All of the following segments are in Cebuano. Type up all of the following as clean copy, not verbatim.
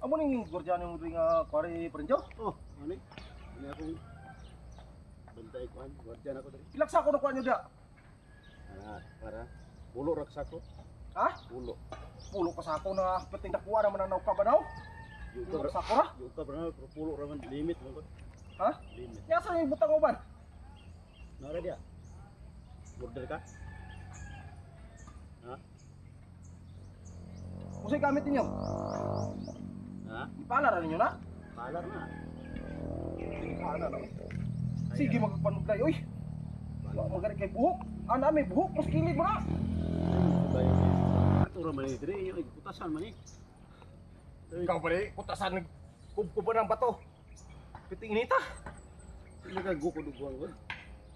Amo ning gwardiya mo diri nga kuwari Prinjo? Oh, ani? Ani akong bantay kuan, gwardiya na ko diri. Pilak sako na kuan nyo dia? Ah, para pulo ra ka sako. Ha? Pulo. Pulo ka sako na perting dakuha naman ang nauka ba daw? Yung Pulo ka ka sako ra? Yung ka bro, pero pulo ra man limit man gud. Ha? Limit. Nya sa yung butang uban? Nara dia. Order ka? Ha? Usay gamit ninyo? Ha? Ipala ra ninyo na? Palar na. Ipala na. Sige magpanuglay oy. Wa magari kay buhok. Ana may buhok mas kilid mo na. Ato ra man ni diri, yung putasan man ni. Ikaw ba rin? Kutasan kubkuban ng bato. Piting inita. Hindi ka gukod ug buwang gud.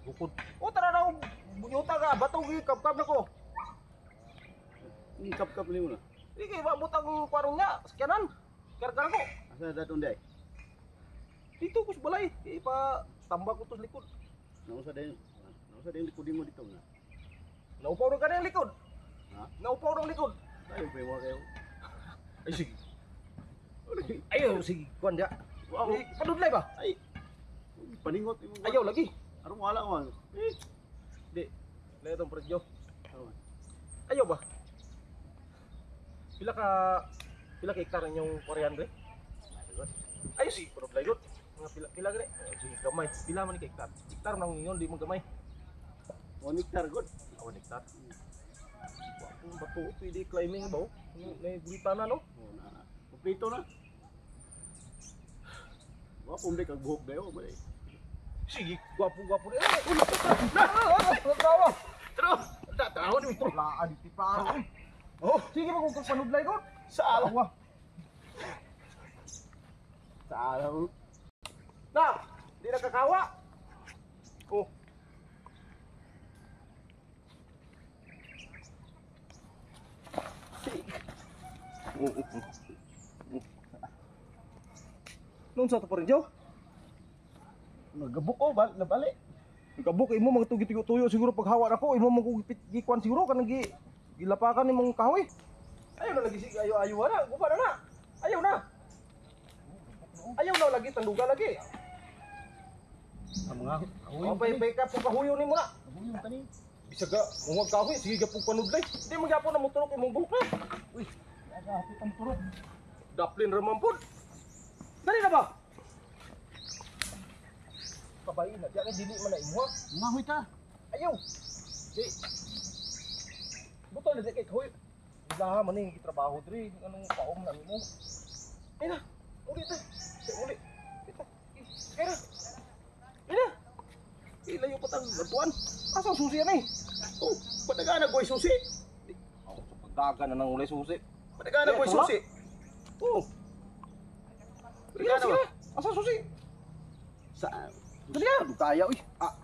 Bukod. O tara na bunyota ka bato gi kabkab nako. Ni kap-kap nimo na. Sige ba butang kwarong niya sakyanan. Karga ko. Asa daton day? Dito ko sa balay. Ipa tambak ko to sa likod. Nausa din. Nausa din likod mo dito na. Naupaw na ka ng likod. Ha? Naupaw ng likod. Tayo pa wa kayo. Ay sige. Ayaw sige kuan dia. Wow. Eh, Padudlay ba? Ay. Paningot imong Ayaw lagi. Aron wala ko. Eh. Di. Layo tong predyo. Aron. Ayaw ba? Pila ka hektar inyong kwaryan re? Ayaw sige padudlay gud. Mga pila pila gani. Sige gamay. Pila man ni ka hektar? Hektar man ang ingon di mo gamay. 1 hektar gud. Awan hektar. Wa bato pwede climbing ba? oh? May gulita na no? Oh na. Kompleto na. Wa pumli kag buhok dayo ba. Sige, gwapo-gwapo rin. Ay, ulo ka! Tawa! Tro. Da, tawa ni ito. Laan, di pa. Oh, sige ba kung panudlay ko? Sa Tawa. Sa alaw. Na, di na kakawa. Oh. Noon sa to pa rin, Joe? Nagabuk ko bal nabali. Ikabuk imo mga tugi-tuyo siguro paghawa nako imo mga gikuan siguro kanang gi gilapakan nimong kahoy. Ayaw na lagi sige ayo ayo na, guba na na. Ayaw na. Ayaw na lagi tanduga lagi. Ang mga Oh, pay pay ka pug kahuyo nimo na. Kahuyon tani. Bisag ka mungag kahoy sige ka pug panudlay. Di mo gyapon na moturok imong buhok na. Uy, aga hapit ang turok. Daplin ra man pud. Dali na ba? Kabay na diya kay dili man na imuha. Mahoy ta. Ayaw. Di. Butol na di kay kahoy. Ilaha man ning gitrabaho diri anong paom na nimo. Ay na. Uli ta. Di, uli. Ito. Kaya na. Ay na. Ilayo pa tang gantuan. Asa ang susi ani? Oh, padagana koy susi. Ako sa pagdaga na nang ulay susi. Padagana Eh, koy tulak. susi. Oh. Sige na, Padagana sige ba? na. Asa ang susi? Sa Dali na. Kaya uy. Ah,